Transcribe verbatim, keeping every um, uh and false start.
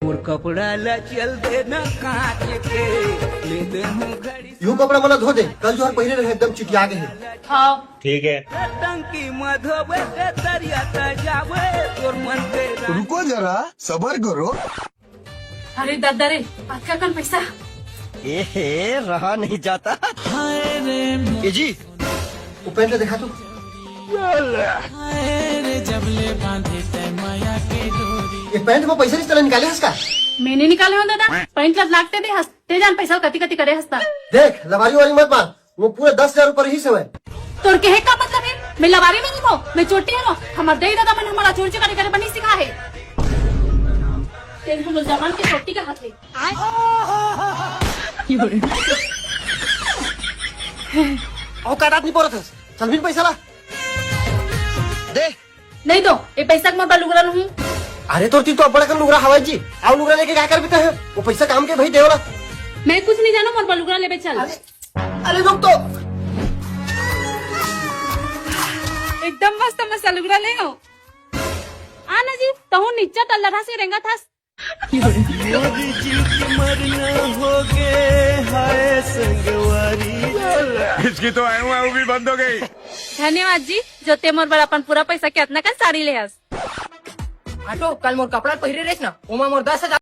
मोर कपड़ा ला चल देना कांच के, ले दे हूँ घड़ी। यू कपड़ा मन ला धो दे, कल जो हर पहिरे रहे एकदम चिटिया गे हे। हाँ। ठीक है। टंकी में धोबे के तरिया त जावे, तोर मन के रानी। रुको जरा, सबर करो। अरे दद्दा रे, अतका कन पैसा? ए हे, रहा नहीं जाता। ए जी, वो पैंट ला देखा तो। ये पैंट में पैसा नहीं चला निकाले हस का? मैं नहीं निकाले हूँ दादा, पैंट ला लागते दे हस, ते जान पैसा कति कति करे हस ता। देख, लबारी वारी मत मार, वो पूरा दस हजार रुपये रहिस हवय। तोर कहे का मतलब हे? मैं लबारी मारत हूँ, मैं चोटी हूँ। हमर दाई ददा मन हमला चोरी चकारी करे बर नहीं सिखाए हे। तेन हमर जबान के चोटी का हाथ ले। औकात आदमी परत हस। चल बिन पैसा ला। दे। नहीं दो, ये पैसा के मोर बर लुगरा नहीं। अरे तोर तीर तो अब्बड़ अकन लुगरा हवय जी। अउ लुगरा लेके का करबे तैं? वो पैसा काम के भाई देवला। मैं कुछ नहीं जानों, मोर बर लुगरा लेबे चल। अरे, अरे रुक तो। एकदम मस्त मस्त लुगरा ले हो। आ ना जी, तहूँ निच्चा तल्लरा से रेंगत हस। मोदी जी के मरना हो गे, हाय संगवारी। इसकी तो आयु आयु भी बंद हो गई। धन्यवाद जी, जो ते मोर बर अपन पूरा पैसा के अतना कन साड़ी ले हस। आटो, कल मोर कपड़ा पहिरे रेस ना, ओमा मोर दस हजार